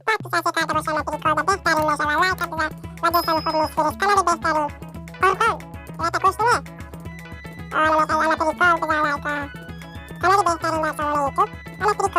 Подписаться карда бошанд, Лапирикова беҳтарин мешавад, лайка бизан ва дӯстони худ низ фирист. Канали беҳтарин Орхон это куштине Лапириков бизан лайка. Канали беҳтарин дар сомонаи YouTube Лапириков.